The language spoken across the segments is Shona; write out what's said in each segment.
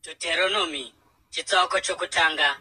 Deuteronomy chitsauko chokutanga.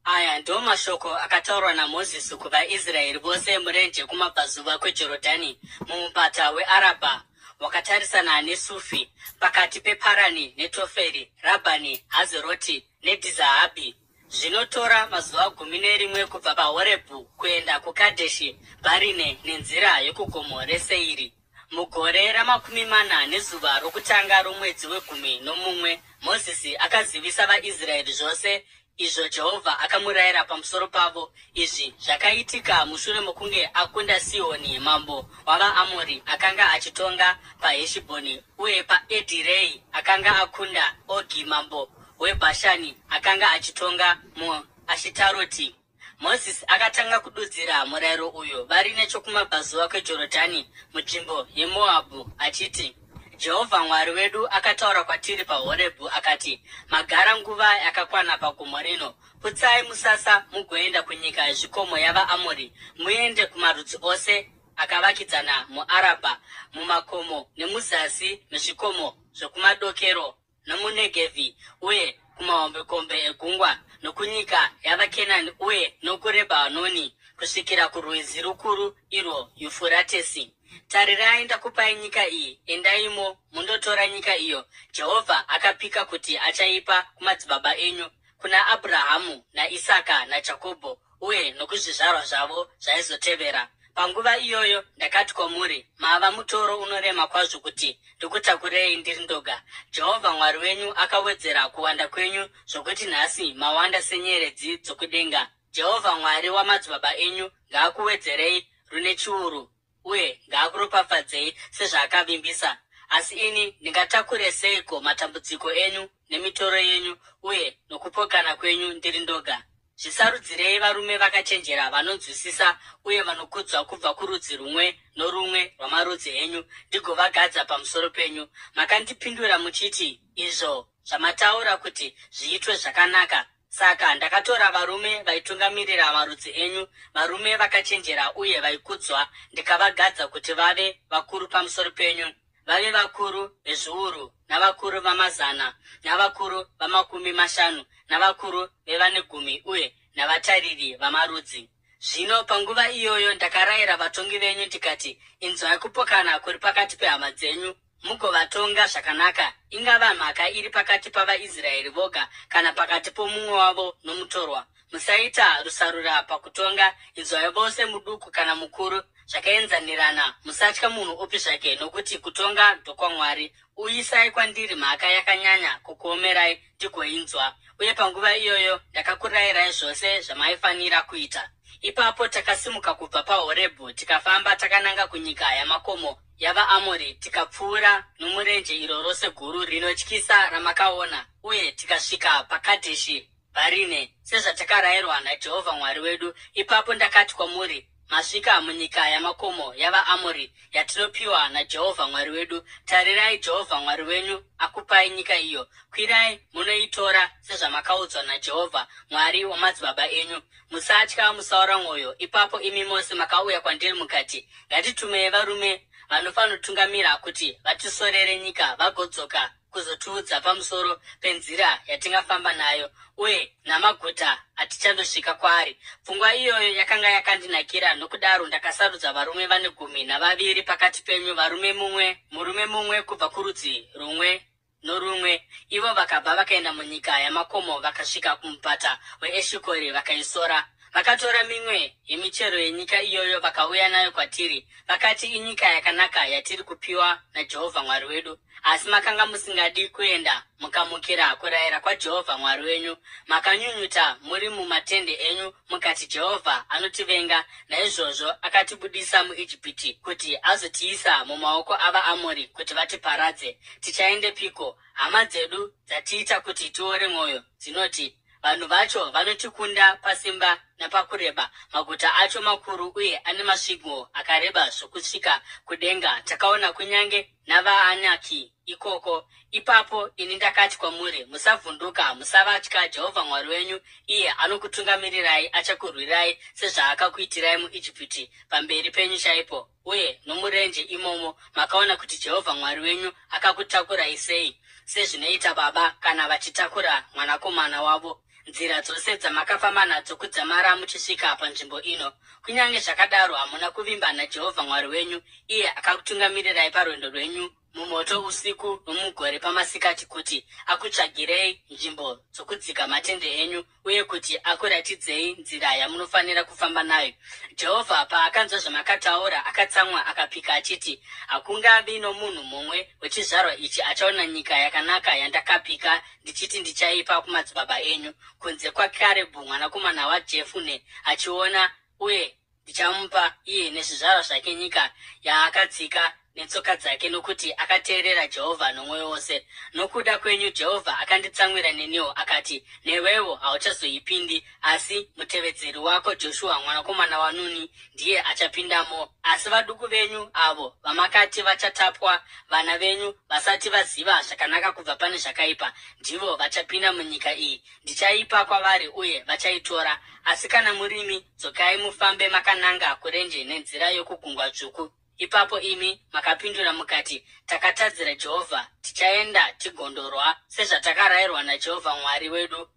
Aya ndiwo mashoko akataurwa naMozisi kuvaIsraeri vose murenje kumabvazuva kweJorodhani, mumupata weArabha wakatarisana neSufi, pakati peParani neToferi, Rabhani, Hazeroti neDhizahabhi. Zvinotora mazuva 11 kubva paHorebhu kuenda kuKadheshi Bharine nenzira yokugomo reSeiri. Mugore ramakumi mana nezuva rokutanga romwedzi wegumi nomumwe, Mozisi akazivisa vaIsraeri zvose izvo Jehovha akamurayira pamusoro pavo. Izvi zvakaitika mushure mokunge akunda Sihoni mambo wavaAmori akanga achitonga paHeshibhoni, uye paEdhirei akanga akunda Ogi mambo weBhashani akanga achitonga muAshitaroti. Mozisi akatanga kududzira murayiro uyu vari nechokumabvazuva kweJorodhani munzvimbo yeMoabhu achiti, Jehovha Mwari wedu akataura kwatiri paHorebhu akati, Magara nguva yakakwana pagomo rino. Putsai musasa mugoenda kunyika yezvikomo yavaAmori, muende kumarudzi ose akavakidzana muArabha, mumakomo nemuzasi mezvikomo zvokumadokero nomuNegevhi uye kumahombekombe egungwa, nokunyika yavaKenani uye nokuRebhanoni, kusvikira kurwizi rukuru, irwo Yufuratesi. Tarirai, ndakupai nyika iyi, endaimo mundotora nyika iyo Jehovha akapika kuti achaipa kumadzibaba enyu, kuna Abhurahamu naIsaka naJakobho uye nokuzvizvarwa zvavo zvaizotevera. Panguva iyoyo ndakati kwamuri, Mava mutoro unorema kwazvo kuti ndikutakurei ndiri ndoga. Jehovha Mwari wenyu akawedzera kuwanda kwenyu zvokuti nhasi mawanda senyeredzi dzokudenga. Jehovha Mwari wamadzibaba enyu ngaakuwedzerei rune chiuru uye ngaakuropafadzei sezvaakavimbisa. Asi ini ndingatakure seiko matambudziko enyu nemitoro yenyu uye nokupokana kwenyu ndiri ndoga? Zvisarudzirei varume vakachenjera, vanonzwisisa uye vanokudzwa kubva kurudzi rumwe norumwe rwamarudzi enyu, ndigovagadza pamusoro penyu. Makandipindura muchiti, Izvo zvamataura kuti zviitwe zvakanaka. Saka ndakatora varume vaitungamirira marudzi enyu, varume vakachenjera uye vaikudzwa, ndikavagadza kuti vave vakuru pamusoro penyu, vave vakuru vezviuru navakuru vamazana navakuru vamakumi mashanu navakuru vevane gumi uye navatariri vamarudzi. Zvino panguva iyoyo ndakarayira vatongi venyu ndikati, Inzwai kupokana kuri pakati pehama dzenyu mugovatonga zvakanaka, ingava mhaka iri pakati pavaIsraeri voga kana pakati pomumwe wavo nomutorwa. Musaita rusarura pakutonga, inzwai vose muduku kana mukuru zvakaenzanirana. Musatya munhu upi zvake, nokuti kutonga ndokwaMwari. Uyisai kwandiri mhaka yakanyanya kukuomerai ndigoinzwa. Uye panguva iyoyo ndakakurayirai zvose zvamaifanira kuita. Ipapo takasimuka kubva paHorebhu tikafamba takananga kunyika yamakomo yavaAmori, tikapfuura nomurenje iro rose guru rinotyisa ramakaona, uye tikasvika paKadheshi Bharine, sezvatakarayirwa naJehovha Mwari wedu. Ipapo ndakati kwamuri, Masvika munyika yamakomo yavaAmori, yatinopiwa naJehovha Mwari wedu. Tarirai, Jehovha Mwari wenyu akupai nyika iyo. Kwirai munoitora sezvamakaudzwa naJehovha Mwari wamadzibaba enyu. Musatya, musaora mwoyo. Ipapo imi mose makauya kwandiri mukati, Ngatitumei varume vanofanotungamira kuti vatisorere nyika vagodzoka kuzotiudza pamusoro penzira yatingafamba nayo uye namaguta atichandosvika kwaari. Pfungwa iyoyo yakanga yakandinakira, nokudaro ndakasarudza varume vane 12 pakati penyu, varume mumwe murume mumwe kubva kurudzi rumwe norumwe. Ivo vakabva vakaenda munyika yamakomo vakasvika kumupata weEshikori vakaisora. Vakatora mimwe yemichero yenyika iyoyo vakauya nayo kwatiri. Vakati, Inyika yakanaka yatiri kupiwa naJehovha Mwari wedu. Asi makanga musingadi kuenda, mukamukira kurayira kwaJehovha Mwari wenyu. Makanyunyuta muri mumatende enyu mukati, Jehovha anotivenga, naizvozvo akatibudisa muIjipiti kuti azotiisa mumaoko avaAmori kuti vatiparadze. Tichaendepiko? Hama dzedu dzatiita kuti tiore mwoyo, dzinoti, Vanhu vacho vanotikunda pasimba napakureba, maguta acho makuru uye ane masvingo akareba zvokusvika kudenga. Takaona kunyange navaAnaki ikoko. Ipapo ini ndakati kwamuri, Musavhunduka, musavatya. Jehovha Mwari wenyu, iye anokutungamirirai, achakurwirai sezvaakakuitirai muIjipiti pamberi penyu chaipo, uye nomurenje imomo makaona kuti Jehovha Mwari wenyu akakutakurai sei. sezvinoita baba kana vachitakura mwanakomana wavo, nzira dzose dzamakafamba nadzo kudzamara muchisvika panzvimbo ino. Kunyange zvakadaro, hamuna kuvimba naJehovha Mwari wenyu, iye akakutungamirirai parwendo rwenyu mumoto usiku nomugore pamasikati, kuti akutsvagirei nzvimbo dzokudzika matende enyu uye kuti akuratidzei nzira yamunofanira kufamba nayo. Jehovha paakanzwa zvamakataura, akatsamwa akapika achiti, Hakungavi nomunhu mumwe wechizvarwa ichi achaona nyika yakanaka yandakapika ndichiti ndichaipa kumadzibaba enyu, kunze kwaKarebhu mwanakomana waJefune achiona, uye Ndichamupa iye nezvizvarwa zvake nyika yaakatsika netsoka dzake, nokuti akateerera Jehovha nomwoyo wose. Nokuda kwenyu Jehovha akanditsamwira neniwo, akati, Newewo hauchazoipindi, asi mutevedzeri wako Joshua mwanakomana waNuni ndiye achapindamo. Asi vaduku venyu avo vamakati vachatapwa, vana venyu vasati vaziva zvakanaka kubva pane zvakaipa, ndivo vachapinda munyika iyi. Ndichaipa kwavari uye vachaitora. Asi kana murimi, dzokai mufambe makananga kurenje nenzira yokuGungwa Dzvuku. Ipapo imi makapindura mukati, Takatadzira Jehovha, tichaenda tigondorwa sezvatakarayirwa naJehovha Mwari wedu.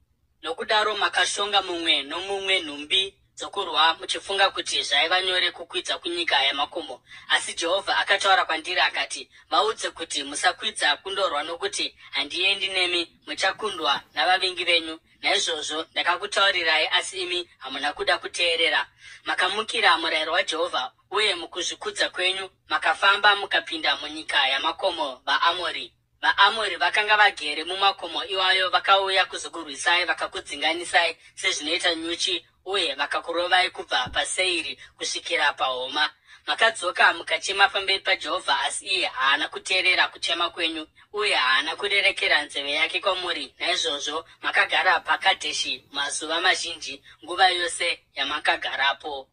Nokudaro makashonga mumwe nomumwe nhumbi dzokurwa muchifunga kuti zvaiva nyore kukwidza kunyika yamakomo. Asi Jehovha akataura kwandiri akati, Vaudze kuti, Musakwidza kundorwa nokuti handiendi nemi, muchakundwa navavengi venyu. Naizvozvo ndakakutaurirai, asi imi hamuna kuda kuteerera. Makamukira murayiro waJehovha, uye mukuzvikudza kwenyu makafamba mukapinda munyika yamakomo vaAmori. VaAmori vakanga vagere mumakomo iwayo vakauya kuzokurwisai, vakakudzinganisai sezvinoita nyuchi uye vakakurovai kubva paSeiri kusvikira paHoma. Makadzoka mukachema pamberi paJehovha, asi iye haana kuteerera kuchema kwenyu uye haana kurerekera nzeve yake kwamuri. Naizvozvo makagara paKadheshi mazuva mazhinji, nguva yose yamakagarapo.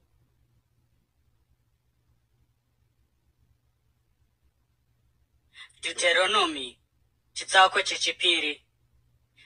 Deuteronomy chitsauko chechipiri.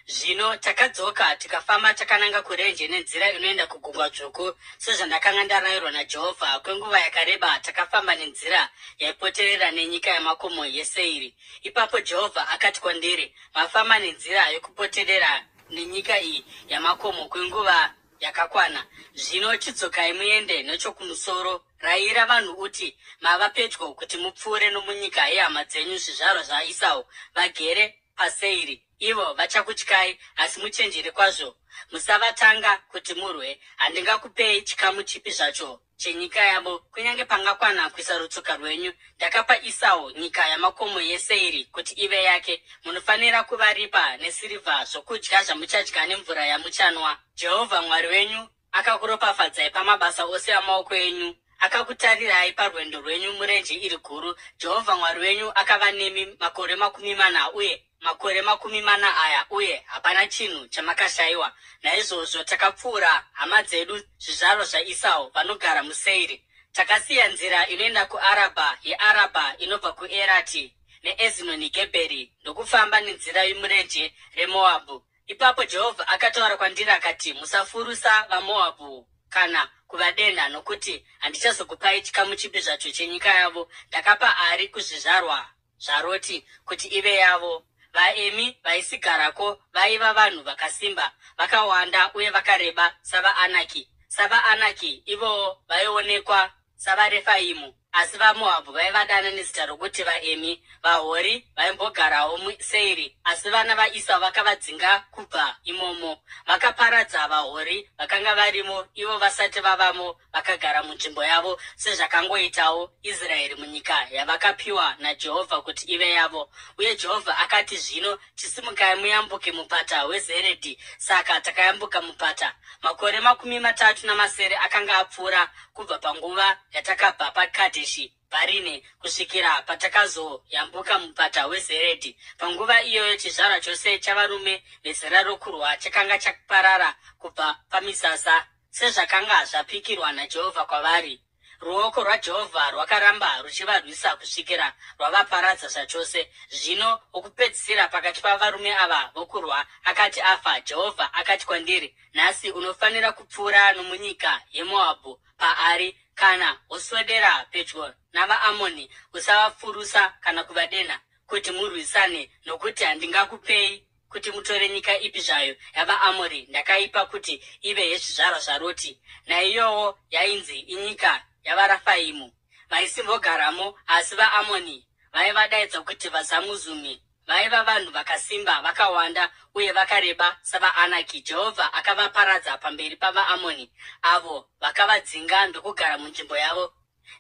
Zvino takadzoka tikafamba takananga kurenje nenzira inoenda kuGungwa Dzvuku, sezvandakanga ndarayirwa naJehovha. Kwenguva yakareba takafamba nenzira yaipoterera nenyika yamakomo yeSeiri. Ipapo Jehovha akati kwandiri, Mafamba nenzira yokupoterera nenyika iyi yamakomo kwenguva yakakwana. Zvino chidzokai muende nechokumusoro. Rayira vanhu uti, Mava pedyo kuti mupfuure nomunyika yehama dzenyu zvizvarwa zvaEsau, vagere paSeiri. Ivo vachakutyai, asi muchenjere kwazvo. Musavatanga kuti murwe. Handingakupei chikamu chipi zvacho chenyika yavo, kunyange pangakwana kuisa rutsoka rwenyu. Ndakapa Esau nyika yamakomo yeSeiri kuti ive yake. Munofanira kuvaripa nesirivha zvokudya zvamuchadya nemvura yamuchanwa. Jehovha Mwari wenyu akakuropafadzai pamabasa ose amaoko enyu, akakutarirai parwendo rwenyu murenje iri guru. Jehovha Mwari wenyu akava nemi makore 40 uye makore 40 aya, uye hapana chinhu chamakashayiwa. Naizvozvo takapfuura hama dzedu, zvizvarwa zvaEsau, vanogara muSeiri. Takasiya nzira inoenda kuArabha yeArabha inobva kuErati neEzinoni-Gebheri ndokufamba nenzira yomurenje reMoabhu. Ipapo Jehovha akataura kwandiri akati, Musafurusa vaMoabhu kana kuvadenha, nokuti handichazokupai chikamu chipi zvacho chenyika yavo. Ndakapa Ari kuzvizvarwa zvaRoti kuti ive yavo. VaEmi vaisigarako vaiva vanhu vakasimba, vakawanda uye vakareba savaAnaki. SavaAnaki, ivowo vaionekwa savaRefaimu. Asi vaMoabhu vaivadana nezita rokuti vaEmi. VaHori vaimbogarawo muSeiri, asi vana vaEsau vakavadzinga kubva imomo. Vakaparadza vaHori vakanga varimo ivo vasati vavamo, vakagara munzvimbo yavo, sezvakangoitawo Israeri munyika yavakapiwa naJehovha kuti ive yavo. Uye Jehovha akati, Zvino chisimukai muyambuke mupata weZeredhi. Saka takayambuka mupata. Makore 37 akanga apfuura kubva panguva yatakabva paKadheshi Bharine kusvikira patakazoyambuka mupata weZeredhi. Panguva iyoyo chizvarwa chose chavarume vezera rokurwa chakanga chaparara kubva pamisasa, sezvakanga zvapikirwa naJehovha kwavari. Ruoko rwaJehovha rwakaramba ruchivarwisa kusvikira rwavaparadza zvachose. Zvino wokupedzisira pakati pavarume ava vokurwa akati afa, Jehovha akati kwandiri, Nhasi unofanira kupfuura nomunyika yeMoabhu paAri, kana woswedera pedyo navaAmoni, usavafurusa kana kuvadenha. kuti murwisane, nokuti handingakupei kuti mutore nyika ipi zvayo yavaAmori, ndakaipa kuti ive yezvizvarwa zvaRoti. Naiyowo yainzi inyika yavaRafaimu. Vaisimbogaramo, asi vaAmoni vaivadaidza kuti vaZamuzumi. Vaiva vanhu vakasimba, vakawanda uye vakareba savaAnaki. Jehovha akavaparadza pamberi pavaAmoni, avo vakavadzinga ndokugara munzvimbo yavo.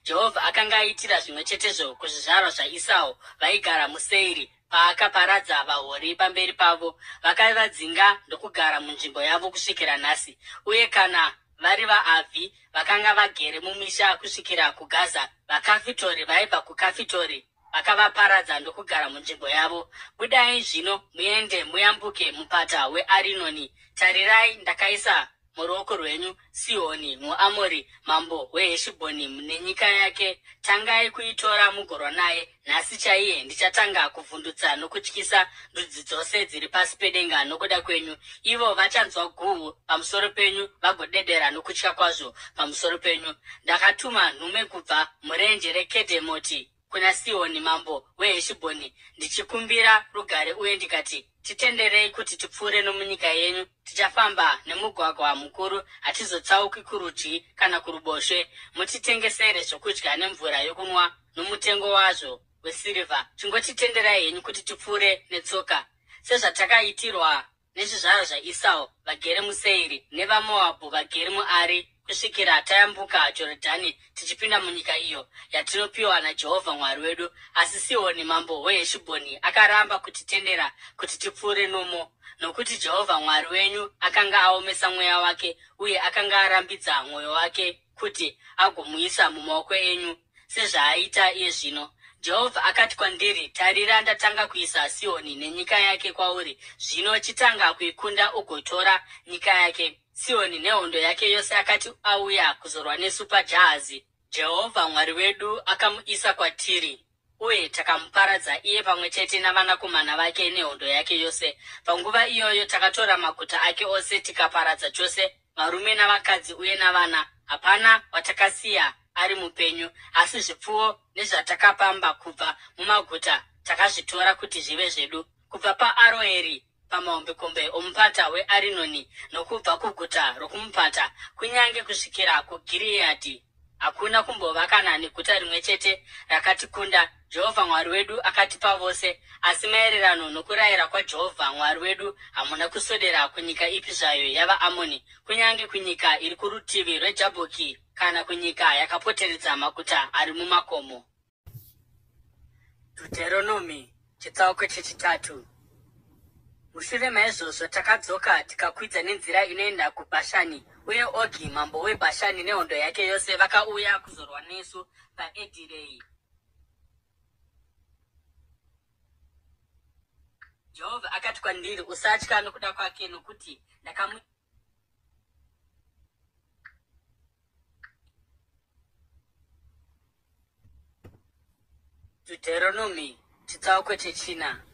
Jehovha akanga aitira zvimwe chetezvo kuzvizvarwa zvaIsau vaigara muSeiri paakaparadza vaHori pamberi pavo, vakavadzinga ndokugara munzvimbo yavo kusvikira nhasi. Uye kana vari vaAvhi vakanga vagere mumisha kusvikira kuGaza, vaKafitori vaibva kuKafitori vakavaparadza ndokugara munzvimbo yavo. Budai zvino muende muyambuke mupata weArinoni. Tarirai, ndakaisa muruoko rwenyu Sihoni muAmori, mambo weHeshibhoni, nenyika yake. Tangai kuitora mugorwa naye. Nhasi chaiye ndichatanga kuvhundutsa nokutyisa ndudzi dzose dziri pasi pedenga nokuda kwenyu. Ivo vachanzwa guhu pamusoro penyu vagodedera nokutya kwazvo pamusoro penyu. Ndakatuma nhume kubva murenje reKedhemoti kuna Sihoni mambo weHeshibhoni ndichikumbira rugare uye ndikati, Titenderei kuti tipfuure nomunyika yenyu. Tichafamba nemugwagwa mukuru, hatizotsauki kurudyi kana kuruboshwe. Mutitengesere zvokudya nemvura yokunwa nomutengo wazvo wesirivha. Chingotitenderai henyu kuti tipfuure netsoka, sezvatakaitirwa nezvizvarwa zvaEsau vagere muSeiri, nevaMoabhu vagere muAri, kusvikira tayambuka Jorodhani tichipinda munyika iyo yatinopiwa naJehovha Mwari wedu. Asi Sihoni mambo weHeshibhoni akaramba kutitendera kuti tipfuure nomo, nokuti Jehovha Mwari wenyu akanga aomesa mweya wake uye akanga arambidza mwoyo wake kuti agomuisa mumaoko enyu, sezvaaita iye zvino. Jehovha akati kwandiri, Tarira, ndatanga kuisa Sihoni nenyika yake kwauri, zvino chitanga kuikunda ugotora nyika yake. Sihoni nehondo yake yose akati auya kuzorwa nesu paJahazi, Jehovha Mwari wedu akamuisa kwatiri, uye takamuparadza iye pamwe chete navanakomana vake nehondo yake yose. Panguva iyoyo takatora maguta ake ose tikaparadza chose varume navakadzi uye navana, hapana watakasiya ari mupenyu. Asi zvipfuwo nezvatakapamba kubva mumaguta takazvitora kuti zvive zvedu. Kubva paAroeri pamahombekombe omupata weArinoni nokubva kuguta rokumupata kunyange kusvikira kuGiriyadhi, hakuna kumbova kana neguta rimwe chete rakatikunda. Jehovha Mwari wedu akatipa vose. Asi maererano nokurayira kwaJehovha Mwari wedu, hamuna kuswedera kunyika ipi zvayo yavaAmoni, kunyange kunyika iri kurutivi rweJabhoki kana kunyika yakapoteredza maguta ari mumakomo. Dhuteronomi chitsauko chechitatu. Mushure maizvozvo takadzoka tikakwidza nenzira inoenda kuBhashani, uye Ogi mambo weBhashani nehondo yake yose vakauya kuzorwa nesu paEdhirei. Jehovha akati kwandiri, Usatya nokuda kwake, nokuti ndakamu Deuteronomy chitsauko chechina.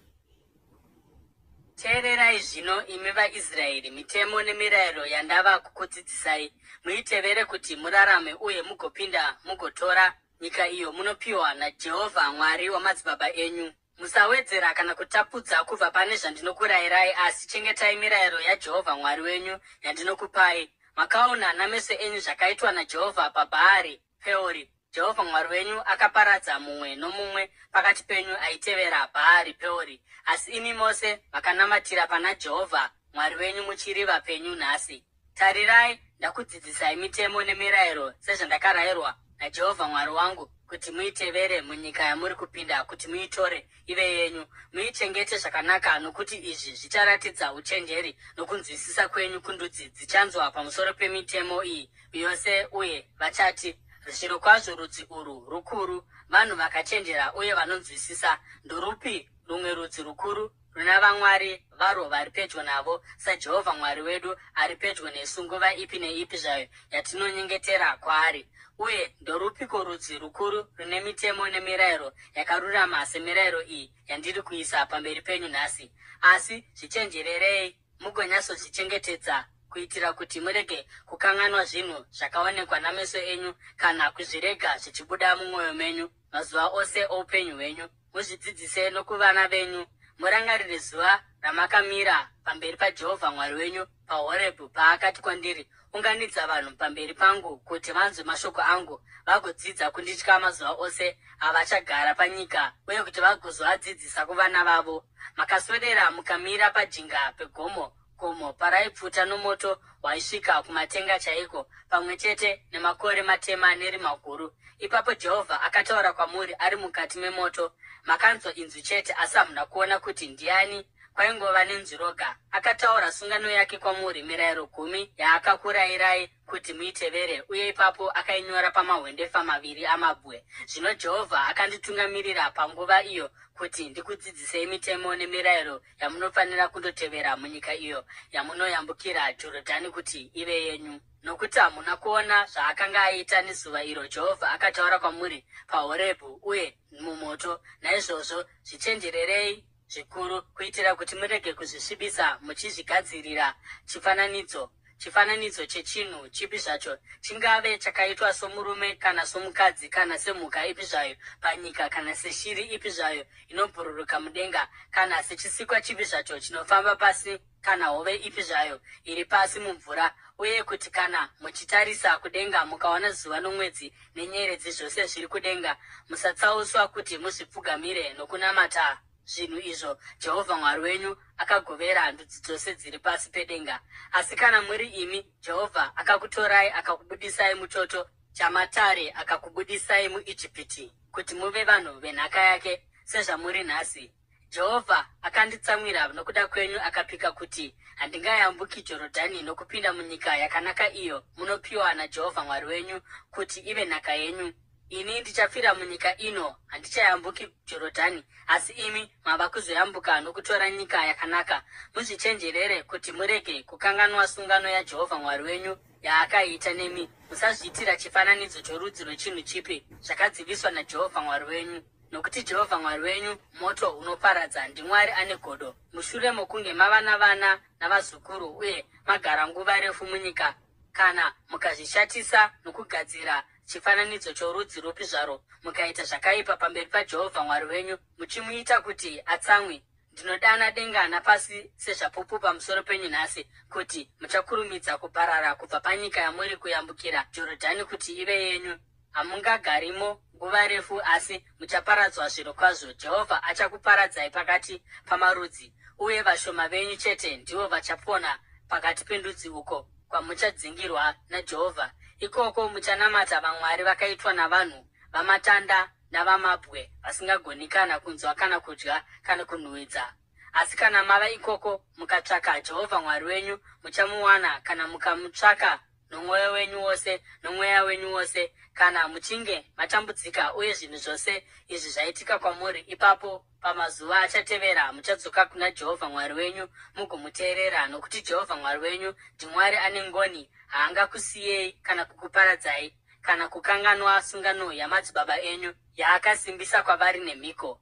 Teererai zvino, imi vaIsraeri, mitemo nemirayiro yandava kukudzidzisai, muitevere kuti murarame uye mugopinda mugotora nyika iyo munopiwa naJehovha Mwari wamadzibaba enyu. Musawedzera kana kutapudza kubva pane zvandinokurayirai, asi chengetai mirayiro yaJehovha Mwari wenyu yandinokupai. Makaona nameso enyu zvakaitwa naJehovha paBhaari Peori. Jehovha Mwari wenyu akaparadza mumwe nomumwe pakati penyu aitevera Bhaari Peori. Asi imi mose makanamatira pana Jehovha Mwari wenyu muchiri vapenyu nhasi. Tarirai, ndakudzidzisai mitemo nemirayiro sezvandakarayirwa naJehovha Mwari wangu kuti muitevere munyika yamuri kupinda kuti muitore ive yenyu. Muichengete zvakanaka, nokuti izvi zvicharatidza uchenjeri nokunzwisisa kwenyu kundudzi dzichanzwa pamusoro pemitemo iyi yose uye vachati, Zvirokwazvo rudzi urwu rukuru, vanhu vakachenjera uye vanonzwisisa. Ndorupi rumwe rudzi rukuru runa vamwari varwo vari pedyo navo saJehovha Mwari wedu ari pedyo nesu nguva ipi neipi zvayo yatinonyengetera kwaari? Uye ndorupiko rudzi rukuru rune mitemo nemirayiro yakarurama semirayiro iyi yandiri kuisa pamberi penyu nhasi? Asi zvichenjererei mugonyatsozvichengetedza kuitira kuti murege kukanganwa zvinhu zvakaonekwa nameso enyu kana kuzvirega zvichibuda mumwoyo menyu mazuva ose oupenyu hwenyu. Muzvidzidzise nokuvana venyu. Murangarire zuva ramakamira pamberi paJehovha Mwari wenyu paHorebhu paakati kwandiri, Unganidza vanhu pamberi pangu kuti vanzwe mashoko angu vagodzidza kunditya mazuva ose avachagara panyika uye kuti vagozoadzidzisa kuvana vavo. Makaswedera mukamira pajinga pegomo, gomo paraipfuta nomoto waisvika kumatenga chaiko, pamwe chete nemakore matema nerima guru. Ipapo Jehovha akataura kwamuri ari mukati memoto. Makanzwa inzwi chete asi hamuna kuona kuti ndiani, kwaingova nenzwi roga. Akataura sungano yake kwamuri, mirayiro gumi yaakakurayirai kuti muitevere, uye ipapo akainyora pamahwendefa maviri amabwe. Zvino Jehovha akanditungamirira panguva iyo kuti ndikudzidzisei mitemo nemirayiro yamunofanira kundotevera munyika iyo yamunoyambukira Jorodhani kuti ive yenyu. Nokuti hamuna kuona zvaakanga aita nezuva iro Jehovha akataura kwamuri paHorebhu uye mumoto. Naizvozvo zvichenjererei zvikuru kuitira kuti murege kuzvisvibisa muchizvigadzirira chifananidzo, chifananidzo chechinhu chipi zvacho, chingave chakaitwa somurume kana somukadzi kana semhuka ipi zvayo panyika kana seshiri ipi zvayo inobhururuka mudenga kana sechisikwa chipi zvacho chinofamba pasi kana hove ipi zvayo iri pasi mumvura, uye kuti kana muchitarisa kudenga mukaona zuva nomwedzi nenyeredzi zvose zviri kudenga, musatsauswa kuti muzvipfugamire nokunamata zvinhu izvo Jehovha Mwari wenyu akagovera ndudzi dzose dziri pasi pedenga. Asi kana muri imi, Jehovha akakutorai akakubudisai muchoto chamatare akakubudisai muIjipiti kuti muve vanhu venhaka yake, sezvamuri nhasi. Jehovha akanditsamwira nokuda kwenyu akapika kuti handingayambuki Jorodhani nokupinda munyika yakanaka iyo munopiwa naJehovha Mwari wenyu kuti ive nhaka yenyu. Ini ndichafira munyika ino, handichayambuki Jorodhani, asi imi mava kuzoyambuka nokutora nyika yakanaka. Muzvichenjerere kuti murege kukanganwa sungano yaJehovha Mwari wenyu yaakaita nemi. Musazviitira chifananidzo chorudzi rwechinhu chipi zvakadziviswa naJehovha Mwari wenyu. Nokuti Jehovha Mwari wenyu moto unoparadza, ndiMwari ane godo. Mushure mokunge mava navana navazukuru uye magara nguva refu munyika, kana mukazvishatisa nokugadzira chifananidzo chorudzi rupi zvarwo, mukaita zvakaipa pamberi paJehovha Mwari wenyu, muchimuita kuti atsamwe, ndinodana denga napasi sezvapupu pamusoro penyu nhasi, kuti muchakurumidza kuparara kubva panyika yamuri kuyambukira Jorodhani kuti ive yenyu. Hamungagarimo nguva refu, asi muchaparadzwa zvirokwazvo. Jehovha achakuparadzai pakati pamarudzi, uye vashoma venyu chete ndivo vachapona pakati pendudzi uko kwamuchadzingirwa naJehovha. Ikoko muchanamata vamwari vakaitwa navanhu, vamatanda navamabwe, vasingagoni kana kunzwa kana kudya kana kunhuhwidza. Asi kana mava ikoko mukatsvaka Jehovha Mwari wenyu, muchamuwana, kana mukamutsvaka nomwoyo wenyu wose nomweya wenyu wose. Kana muchinge matambudzika uye zvinhu zvose izvi zvaitika kwamuri, ipapo pamazuva achatevera muchadzoka kuna Jehovha Mwari wenyu mugomuteerera, nokuti Jehovha Mwari wenyu ndiMwari ane ngoni, haangakusiyei kana kukuparadzai, kana kukanganwa sungano yamadzibaba enyu yaakasimbisa kwavari nemhiko.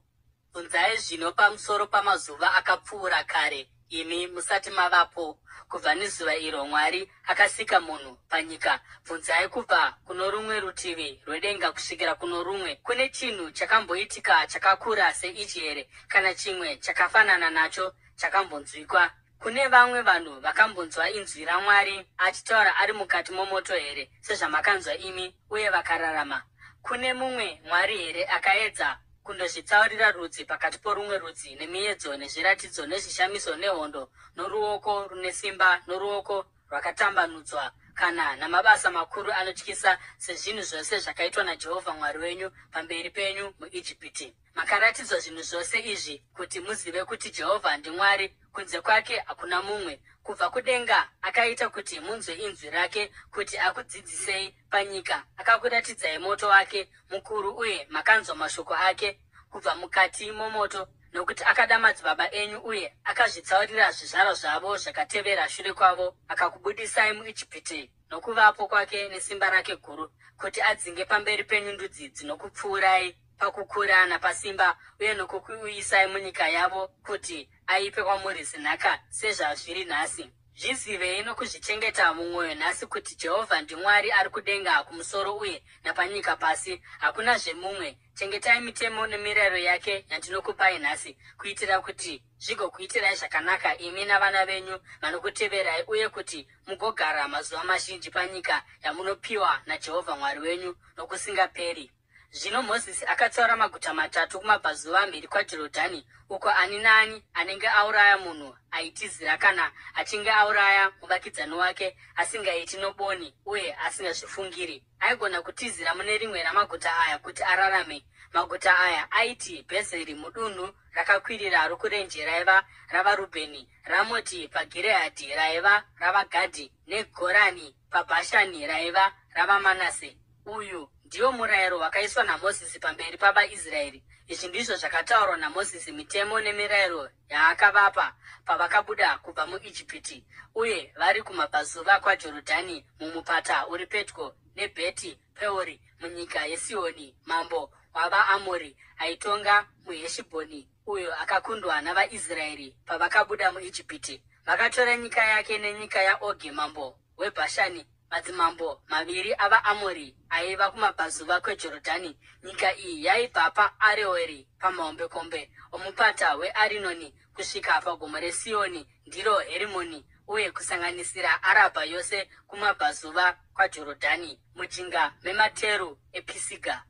Bvunzai zvino pamusoro pamazuva akapfuura kare imi musati mavapo, kubva nezuva iro Mwari akasika munhu panyika, bvunzai kubva kuno rumwe rutivi rwedenga kusvikira kuno rumwe. Kune chinhu chakamboitika chakakura seichi here, kana chimwe chakafanana nacho chakambonzwikwa? Kune vamwe vanhu vakambonzwa inzwi raMwari achitaura ari mukati momoto here, sezvamakanzwa imi, uye vakararama? Kune mumwe Mwari here akaedza kundozvitsaurira rudzi pakati porumwe rudzi nemiedzo nezviratidzo nezvishamiso nehondo noruoko rune simba noruoko rwakatambanudzwa kana namabasa makuru anotyisa sezvinhu zvose zvakaitwa naJehovha Mwari wenyu pamberi penyu muIjipiti? Makaratidzwa zvinhu zvose izvi kuti muzive kuti Jehovha ndiMwari, kunze kwake hakuna mumwe. Kubva kudenga akaita kuti munzwe inzwi rake kuti akudzidzisei panyika, akakuratidzai moto wake mukuru uye makanzwa mashoko ake kubva mukati momoto, nokuti akada madzibaba enyu uye akazvitsaurira zvizvarwa zvavo zvakatevera shure kwavo, akakubudisai muIjipiti nokuvapo kwake nesimba rake guru, kuti adzinge pamberi penyu ndudzi dzinokupfuurai pakukura napasimba, uye nokukuuyisai munyika yavo kuti aipe kwamuri senhaka sezvazviri nhasi. Zvizivei nokuzvichengeta mumwoyo nhasi kuti Jehovha ndiMwari ari kudenga kumusoro uye napanyika pasi, hakunazve mumwe. Chengetai mitemo nemirayiro yake yandinokupai nhasi, kuitira kuti zvigokuitirai zvakanaka imi navana venyu vanokuteverai uye kuti mugogara mazuva mazhinji panyika yamunopiwa naJehovha Mwari wenyu nokusingaperi. Zvino Mozisi akatsaura maguta matatu kumabvazuva mhiri kwaJorodhani, uko ani naani anenge auraya munhu aitizira kana achinge auraya muvakidzani wake asingaiti noboni uye asingazvifungiri. Aigona kutizira mune rimwe ramaguta aya kuti ararame. Maguta aya aiti Bhezeri mudunhu rakakwirira rokurenje raiva ravaRubheni, Ramoti paGireadhi raiva ravaGadhi, neGorani paBhashani raiva ravaManase. Uyu ndiwo murayiro wakaiswa naMozisi pamberi pavaIsraeri. Izvi ndizvo zvakataurwa naMozisi, mitemo nemirayiro yaakavapa pavakabuda kubva muIjipiti uye vari kumabvazuva kwaJorodhani mumupata uri pedyo neBheti Peori munyika yeSihoni mambo wavaAmori aitonga muHeshibhoni uyo akakundwa navaIsraeri pavakabuda muIjipiti. Vakatora nyika yake nenyika yaOgi mambo weBhashani, madzimambo maviri avaAmori aiva kumabvazuva kweJorodhani. Nyika iyi yaibva paAroeri pamahombekombe omupata weArinoni kusvika pagomo reSioni, ndiro Herimoni, uye kusanganisira Arabha yose kumabvazuva kwaJorodhani, mujinga memateru ePisiga.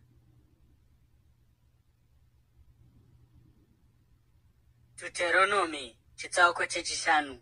Deuteronomy chitsauko chechishanu.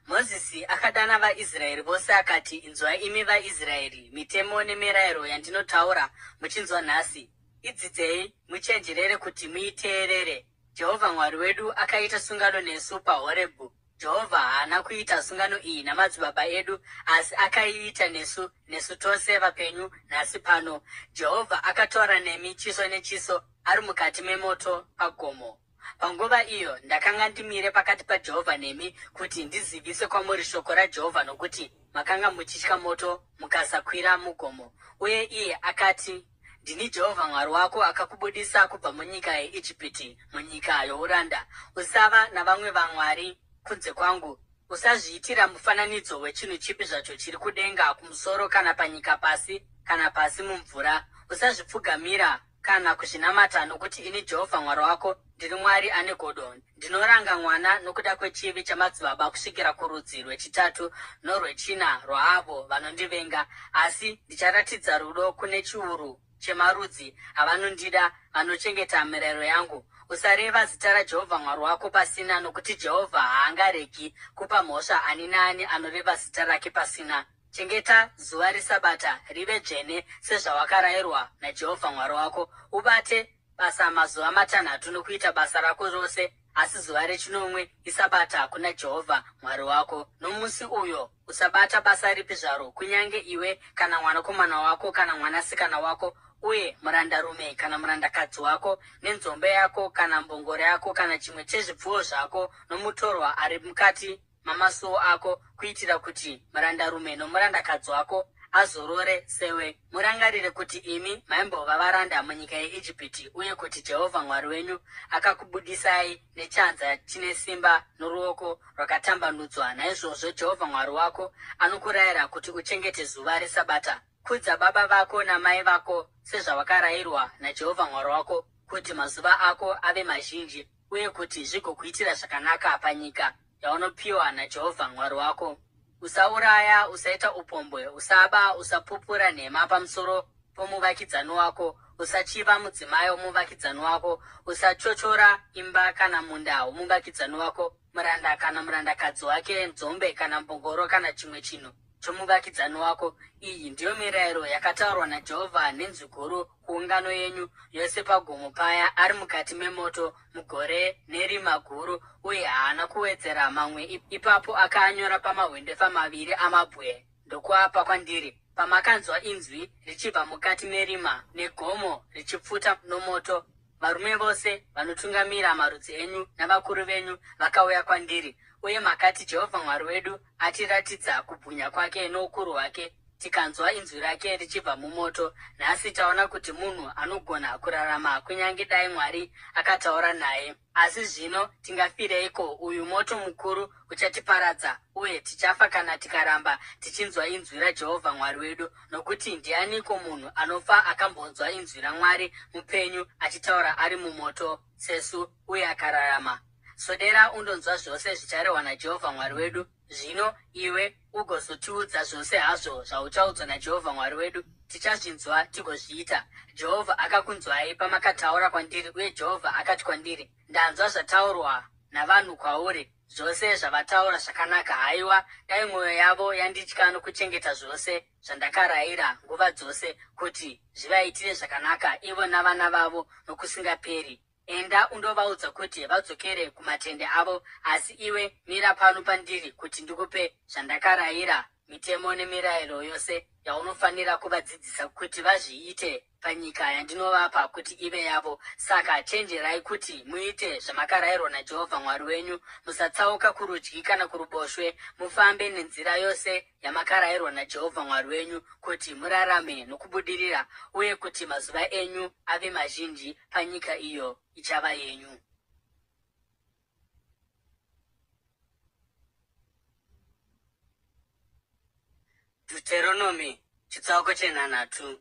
Mozisi akadana vaIsraeri vose akati, Inzwai imi vaIsraeri, mitemo nemirayiro yandinotaura muchinzwa nhasi. Idzidzei, muchenjerere kuti muiteerere. Jehovha Mwari wedu akaita sungano nesu paHorebhu. Jehovha haana kuita sungano iyi namadzibaba edu, asi akaiita nesu, nesu tose vapenyu nhasi pano. Jehovha akataura nemi chiso nechiso ari mukati memoto pagomo. Panguva iyo ndakanga ndimire pakati paJehovha nemi kuti ndizivise kwamuri shoko raJehovha, nokuti makanga muchitya moto mukasakwira mugomo. Uye iye akati, Ndini Jehovha Mwari wako akakubudisa kubva munyika yeIjipiti, munyika youranda. Usava navamwe vamwari kunze kwangu. Usazviitira mufananidzo wechinhu chipi zvacho chiri kudenga kumusoro kana panyika pasi kana pasi mumvura. Usazvipfugamira kana kuzvinamata, nokuti ini Jehovha Mwari wako ndiri Mwari ane godo. Ndinoranga mwana nokuda kwechivi chamadzibaba kusvikira kurudzi rwechitatu norwechina rwaavo vanondivenga, asi ndicharatidza rudo kune chiuru chemarudzi avanondida vanochengeta mirayiro yangu. Usareva zita raJehovha Mwari wako pasina, nokuti Jehovha haangaregi kupa mhosva ani naani anoreva zita rake pasina. Chengeta zuva reSabata rive dzvene sezvawakarayirwa naJehovha Mwari wako. Ubate basa mazuva matanhatu nokuita basa rako rose, asi zuva rechinomwe isabata kuna Jehovha Mwari wako. Nomusi uyo usabata basa ripi zvaro, kunyange iwe kana mwanakomana wako kana mwanasikana wako, uye murandarume kana murandakadzi wako, nenzombe yako kana mbongoro yako kana chimwe chezvipfuwo zvako, nomutorwa ari mukati mamasuo ako, kuitira kuti murandarume nomurandakadzi wako azorore sewe. Murangarire kuti imi maimbova varanda munyika yeIjipiti uye kuti Jehovha Mwari wenyu akakubudisai nechanza chine simba noruoko rwakatambanudzwa. Naizvozvo Jehovha Mwari wako anokurayira kuti uchengete zuva reSabata. Kudza baba vako namai vako sezvawakarayirwa naJehovha Mwari wako, kuti mazuva ako ave mazhinji uye kuti zvigokuitira zvakanaka panyika yaunopiwa naJehovha Mwari wako. Usauraya, usaita upombwe, usaba, usapupura nhema pamusoro pomuvakidzani wako, usachiva mudzimai womuvakidzani wako, usachochora imba kana munda womuvakidzani wako, muranda kana murandakadzi wake, nzombe kana mbongoro kana chimwe chinhu chomuvakidzani wako. Iyi ndiyo mirayiro yakataurwa naJehovha nenzwi guru kuungano yenyu yose pagomo paya ari mukati memoto mugore nerima guru, uye haana kuwedzera mamwe ipapo. Akaanyora pamahwendefa maviri amabwe ndokuapa kwandiri. Pamakanzwa inzwi richibva mukati merima negomo richipfuta nomoto, varume vose vanotungamira marudzi enyu navakuru venyu vakauya kwandiri, uye makati, Jehovha Mwari wedu atiratidza kubwinya kwake noukuru hwake. tikanzwa inzwi rake richibva mumoto. Nhasi taona kuti munhu anogona kurarama kunyange dai Mwari akataura naye. Asi zvino tingafireiko? Uyu moto mukuru uchatiparadza, uye tichafa kana tikaramba tichinzwa inzwi raJehovha Mwari wedu. Nokuti ndianiko munhu anofa akambonzwa inzwi raMwari mupenyu achitaura ari mumoto sesu uye akararama? Swedera undonzwa zvose zvicharehwa naJehovha Mwari wedu. Zvino iwe ugozotiudza zvose hazvo zvauchaudzwa naJehovha Mwari wedu, tichazvinzwa tigozviita. Jehovha akakunzwai pamakataura kwandiri, uye Jehovha akati kwandiri, Ndanzwa zvataurwa navanhu kwauri, zvose zvavataura zvakanaka. Haiwa, dai mwoyo yavo yanditya nokuchengeta zvose zvandakarayira nguva dzose, kuti zvivaitire zvakanaka ivo navana vavo nokusingaperi. Enda undovaudza kuti vadzokere kumatende avo, asi iwe mira pano pandiri kuti ndikupe zvandakarayira, mitemo nemirayiro yose yaunofanira kuvadzidzisa kuti vazviite panyika yandinovapa kuti ive yavo. Saka chenjerai kuti muite zvamakarayirwa naJehovha Mwari wenyu. Musatsauka kurudyi kana kuruboshwe, mufambe nenzira yose yamakarayirwa naJehovha Mwari wenyu kuti murarame nokubudirira uye kuti mazuva enyu ave mazhinji panyika iyo ichava yenyu. Deuteronomy chitsauko chenhanhatu.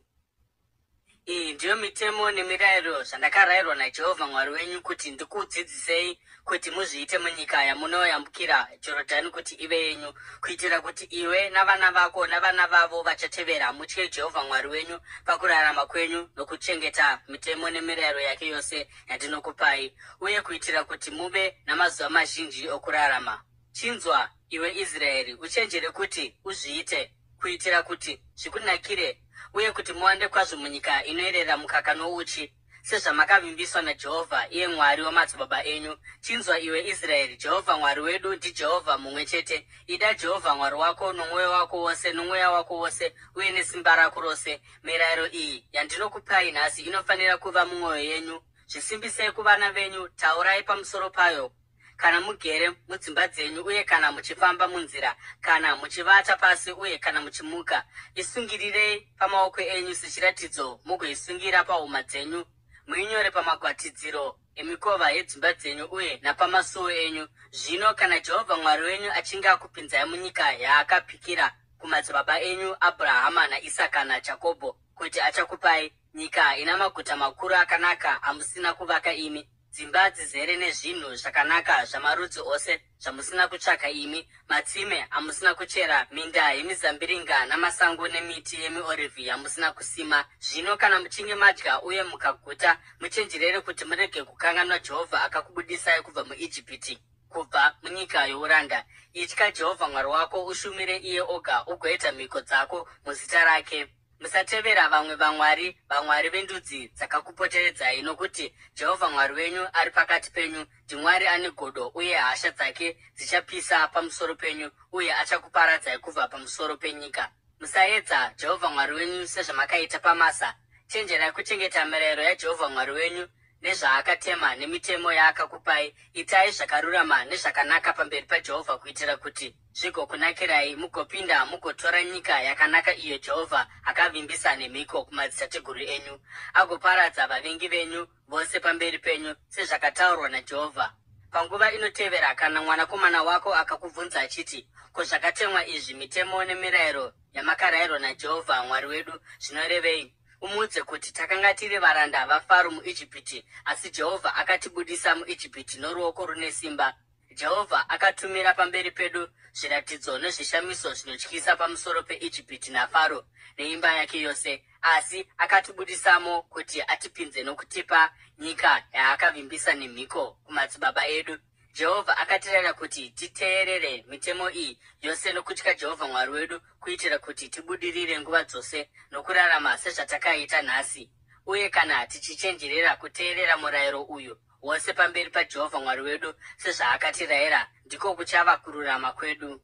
Iyi ndiyo mitemo nemirayiro zvandakarayirwa naJehovha Mwari wenyu kuti ndikudzidzisei kuti muzviite munyika yamunoyambukira Jorodhani kuti ive yenyu, kuitira kuti iwe navana vako navana vavo vachatevera mutye Jehovha Mwari wenyu pakurarama kwenyu nokuchengeta mitemo nemirayiro yake yose yandinokupai, uye kuitira kuti muve namazuva mazhinji okurarama. Chinzwa, iwe Israeri, uchenjere kuti uzviite. kuitira kuti zvikunakire uye kuti muwande kwazvo munyika inoerera mukaka nouchi, sezvamakavimbiswa naJehovha, iye Mwari wamadzibaba enyu. Chinzwa iwe Israeri, Jehovha Mwari wedu ndiJehovha mumwe chete. Ida Jehovha Mwari wako nomwoyo wako wose, nomweya wako wose uye nesimba rako rose. Mirayiro iyi yandinokupai nhasi inofanira kuva mumwoyo yenyu. Zvisimbisei kuvana venyu, taurai pamusoro payo kana mugere mudzimba dzenyu uye kana muchifamba munzira, kana muchivata pasi uye kana muchimuka. Isungirirei pamaoko enyu sechiratidzo mugoisungira pahuma dzenyu. Muinyore pamagwatidziro emikova yedzimba dzenyu uye napamasuo enyu. Zvino kana Jehovha Mwari wenyu achinge akupinzai munyika yaakapikira kumadzibaba enyu Abhurahama naIsaka naJakobho kuti achakupai, nyika ina maguta makuru akanaka amusina kuvaka imi, dzimba dzizere nezvinhu zvakanaka zvamarudzi ose zvamusina kutsvaka imi, matsime amusina kuchera, minda yemizambiringa namasango nemiti yemiorivhi yamusina kusima. Zvino kana muchinge madya uye mukaguta, muchenjerere kuti murege kukanganwa Jehovha akakubudisai kubva muIjipiti, kubva munyika youranda. Itya Jehovha Mwari wako, ushumire iye oga, ugoita mhiko dzako muzita rake. Musatevera vamwe vamwari, vamwari vendudzi dzakakupoteredzai, nokuti Jehovha Mwari wenyu ari pakati penyu ndiMwari ane godo, uye hasha dzake dzichapisa pamusoro penyu, uye achakuparadzai kubva pamusoro penyika. Musaedza Jehovha Mwari wenyu sezvamakaita paMasa. Chenjerai kuchengeta mirayiro yaJehovha Mwari wenyu nezvaakatema nemitemo yaakakupai. Itai zvakarurama nezvakanaka pamberi paJehovha kuitira kuti zvigokunakirai, mugopinda mugotora nyika yakanaka iyo Jehovha akavimbisa nemhiko kumadzitateguru enyu, agoparadza vavengi venyu vose pamberi penyu, sezvakataurwa naJehovha. Panguva inotevera, kana mwanakomana wako akakubvunza achiti, Ko zvakatemwa izvi, mitemo nemirayiro yamakarayirwa naJehovha Mwari wedu zvinorevei? Umuudze kuti, Takanga tiri varanda vaFaro muIjipiti, asi Jehovha akatibudisa muIjipiti noruoko rune simba. Jehovha akatumira pamberi pedu zviratidzo nezvishamiso zvinotyisa pamusoro peIjipiti naFaro neimba yake yose, asi akatibudisamo kuti atipinze nokutipa nyika yaakavimbisa nemhiko kumadzibaba edu. Jehovha akatirayira kuti titeerere mitemo iyi yose nokutya Jehovha Mwari wedu kuitira kuti tibudirire nguva dzose nokurarama sezvatakaita nhasi. Uye kana tichichenjerera kuteerera murayiro uyu, wose pamberi paJehovha Mwari wedu sezvaakatirayira, ndiko kuchava kururama kwedu.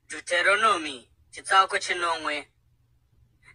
Deuteronomy chitsauko chenomwe.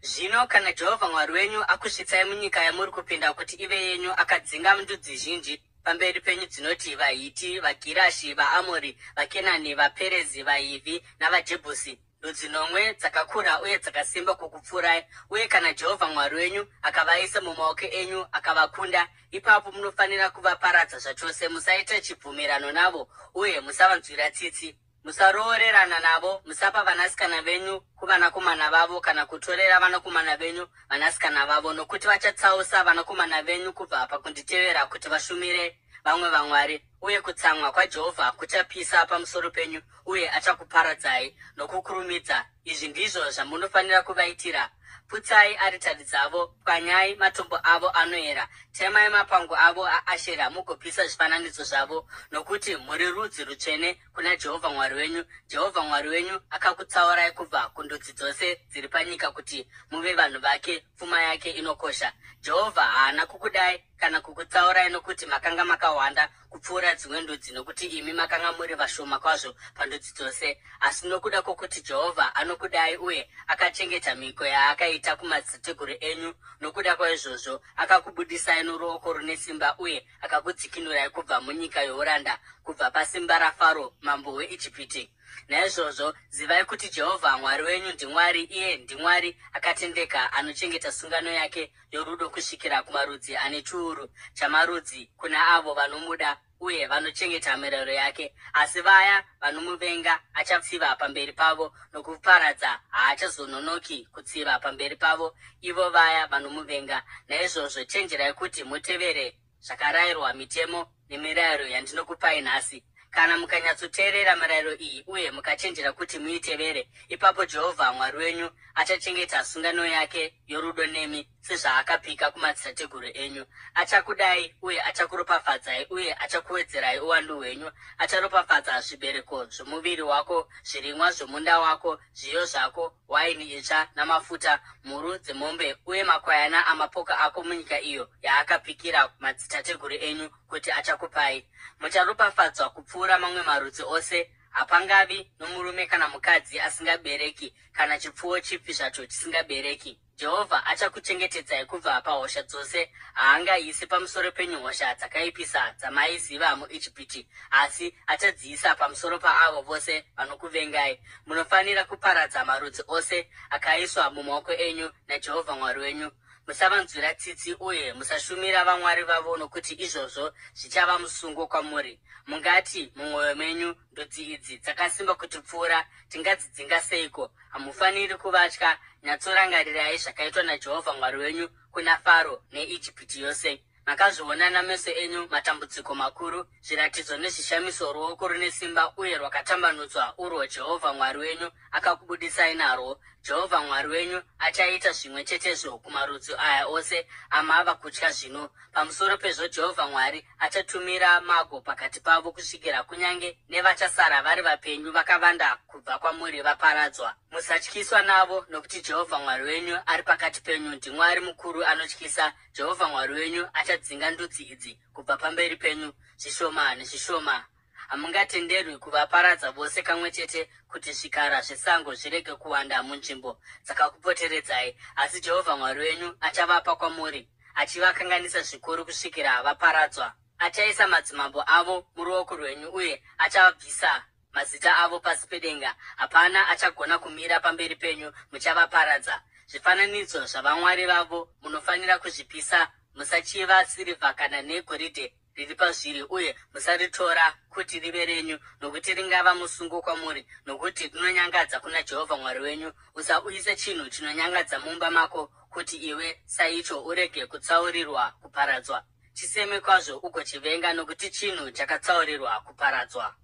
Zvino kana Jehovha Mwari wenyu akusvitsai munyika yamuri kupinda kuti ive yenyu, akadzinga ndudzi zhinji pamberi penyu dzinoti vaHiti, vaGirashi, vaAmori, vaKenani, vaPerezi, vaHivhi navaJebhusi, ndudzi nomwe dzakakura uye dzakasimba kukupfuurai. Uye kana Jehovha Mwari wenyu akavaisa mumaoko enyu akavakunda, ipapo munofanira kuvaparadza zvachose. Musaita chibvumirano navo uye musavanzwira tsitsi. Musaroorerana navo, musapa vanasikana venyu kuvanakomana vavo kana kutorera vanakomana venyu vanasikana vavo, nokuti vachatsausa vanakomana venyu kubva pakunditevera kuti vashumire vamwe vamwari, uye kutsamwa kwaJehovha kuchapisa pamusoro penyu uye achakuparadzai nokukurumidza. Izvi ndizvo zvamunofanira kuvaitira. Putsai aritari dzavo, pwanyai matombo avo anoera, temai mapango avo aAshera mugopisa zvifananidzo zvavo, nokuti muri rudzi rutsvene kuna Jehovha Mwari wenyu. Jehovha Mwari wenyu akakutsaurai kubva kundudzi dzose dziri panyika kuti muve vanhu vake, pfuma yake inokosha. Jehovha haana kukudai kana kukutsaurai nokuti makanga makawanda kupfuura dzimwe ndudzi, nokuti imi makanga muri vashoma kwazvo pandudzi dzose, asi nokuda kwokuti Jehovha anokudai uye akachengeta mhiko yaakaita kumadzitateguru enyu. Nokuda kwaizvozvo akakubudisai noruoko rune simba uye akakudzikinurai kubva munyika youranda, kubva pasimba raFaro mambo weIjipiti. Naizvozvo zivai kuti Jehovha Mwari wenyu ndiMwari, iye ndiMwari akatendeka, anochengeta sungano yake yorudo kusvikira kumarudzi ane chiuru chamarudzi kuna avo vanomuda uye vanochengeta mirayiro yake. Asi vaya vanomuvenga achatsiva pamberi pavo nokuparadza, haachazononoki kutsiva pamberi pavo ivo vaya vanomuvenga. Naizvozvo chenjerai kuti mutevere zvakarayirwa, mitemo nemirayiro yandinokupai nhasi. Kana mukanyatsoteerera mirayiro iyi uye mukachenjera kuti muitevere, ipapo Jehovha Mwari wenyu achachengeta sungano yake yorudo nemi sezvaakapika kumadzitateguru enyu. Achakudai uye achakuropafadzai uye achakuwedzerai uwandu hwenyu. Acharopafadza zvibereko zvomuviri wako, zvirimwa zvomunda wako, zviyo zvako, waini itsva namafuta, mhuru dzemombe uye makwayana amapoka ako munyika iyo yaakapikira madzitateguru enyu kuti achakupai. Mucharopafadzwa kupfuura mamwe marudzi ose. Hapangavi nomurume kana mukadzi asingabereki, kana chipfuwo chipi zvacho chisingabereki. Jehovha achakuchengetedzai kubva pahosha dzose. Haangaisi pamusoro penyu hosha dzakaipisa dzamaiziva muIjipiti, asi achadziisa pamusoro paavo vose vanokuvengai. Munofanira kuparadza marudzi ose akaiswa mumaoko enyu naJehovha Mwari wenyu. Musavanzwira tsitsi uye musashumira vamwari vavo, nokuti izvozvo zvichava musungo kwamuri. Mungati mumwoyo menyu, Ndudzi idzi dzakasimba kutipfuura, tingadzidzinga seiko? Hamufaniri kuvatya. Nyatsorangarirai zvakaitwa naJehovha Mwari wenyu kuna Faro neIjipiti yose. Makazviona nameso enyu matambudziko makuru, zviratidzo nezvishamiso, ruoko rune simba uye rwakatambanudzwa urwo Jehovha Mwari wenyu akakubudisai narwo. Jehovha Mwari wenyu achaita zvimwe chetezvo kumarudzi aya ose amava kutya zvino. Pamusoro pezvo, Jehovha Mwari achatumira mago pakati pavo kusvikira kunyange nevachasara vari vapenyu vakavanda kubva kwamuri vaparadzwa. Musatyiswa navo, nokuti Jehovha Mwari wenyu ari pakati penyu ndiMwari mukuru anotyisa. Jehovha Mwari wenyu achadzinga ndudzi idzi kubva pamberi penyu zvishoma nezvishoma. Hamungatenderwi kuvaparadza vose kamwe chete kuti zvikara zvesango zvirege kuwanda munzvimbo dzakakupoteredzai, asi Jehovha Mwari wenyu achavapa kwamuri, achivakanganisa zvikuru kusvikira vaparadzwa. Achaisa madzimambo avo muruoko rwenyu uye achabvisa mazita avo pasi pedenga. Hapana achagona kumira pamberi penyu, muchavaparadza. Zvifananidzo zvavamwari vavo munofanira kuzvipisa. Musachiva sirivha kana negoridhe riri pazviri, uye musaritora kuti rive renyu, nokuti ringava musungo kwamuri, nokuti rinonyangadza kuna Jehovha Mwari wenyu. Usauyisa chinhu chinonyangadza mumba mako, kuti iwe saicho urege kutsaurirwa kuparadzwa. Chiseme kwazvo ugochivenga, nokuti chinhu chakatsaurirwa kuparadzwa.